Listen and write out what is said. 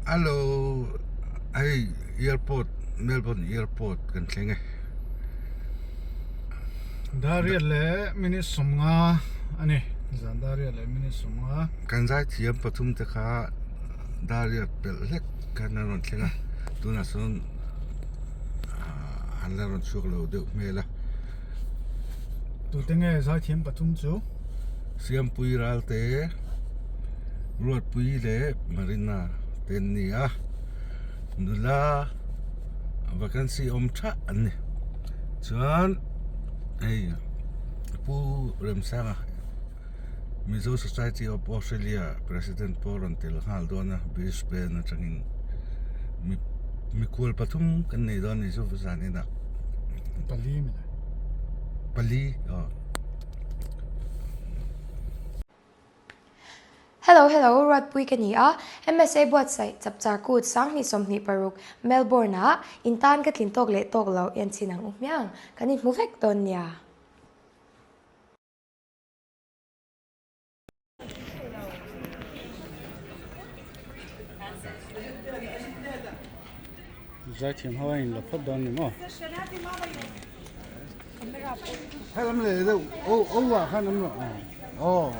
Hello hei airport Melbourne airport kan thleng e. Dariat leh minute 50 a ni. Zan Dariat leh minute 50. Kan zaithiam pathum te kha Dariat pelh hlek khan an rawn thleng a, tunah sawn an la rawn chhuak lo deuh hmel a. Tute nge zaithiam pathum chu? Siampui Ralte, Ruatpui leh Marina te an ni a, nula vacancy awm tha an ni. Chuan hei Pu Remsanga Mizo Society of Australia President pawh a rawn tel nghal dawn a, Brisbane atangin mi mikhual pathum kan nei dawn a ni chu zan inah. Pali mi le. Pali aw. Hello hello Ruatpui ka ni a, MSA buatsaih Chapchar Kut 2026 Melbourne ah in tan ka tlin tawk leh tawk lo en chin ang u hmiang kan inhmu vek dawn nia. Zaithiam ho a inla phawt dawn ni maw? Helam leh deuh o o ah khan an aw.